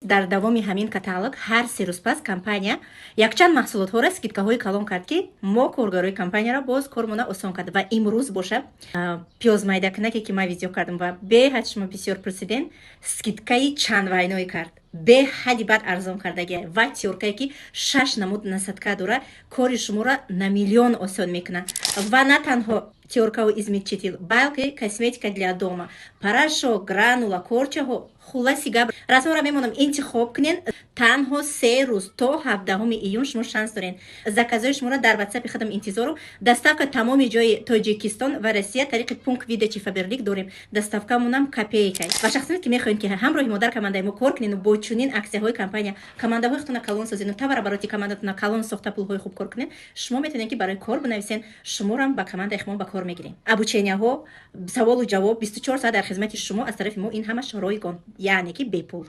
Дар давоми ҳамин каталог ҳар 3 рӯз пас компания якчанд маҳсулотҳоро скидкаҳои калон кард, ки мо коргарои компанияро боз кормона осон кард. Ва имрӯз боша, пиёзмайдакунаке, ки ман видео кардам ва беҳад шумо бисёр пурсиден, скидкаи чандвайное кард, беҳади бад арзон кардагия. Ва тёркае, ки шаш намуд насадка дора, кори шуморо на миллион осон мекунад. Ва на танҳо тёркаву измельчитель, балки косметика для дома, порошок, гранула, корчаҳо. Хулоси гап, расморо мемонам, интихоб кунен. Танҳо 3 рӯз, то 17 июн шумо шанс дорен. Заказҳои шуморо дар ватсапи худам интизору. Доставка тамоми ҷои Тоҷикистон ва Россия тариқи пункт выдачи Фаберлик дорем. Доставкамонам копейкай. Ва шахсоне, ки мехоҳед, ки ҳамроҳи модар командаи мо кор кунену бо чунин аксияҳои компания командаҳои худтона калон созену товарообороти командатона калон сохта, пулҳои хуб кор кунед, шумо метавонед, ки барои кор бинависен, шуморам ба командаи мо ба кор мегирем. Обученияҳо, саволу ҷавоб, 24 соат дар хизмати шумо аз тарафи мо. Ин ҳамаш ройгон, яъне ки бепул.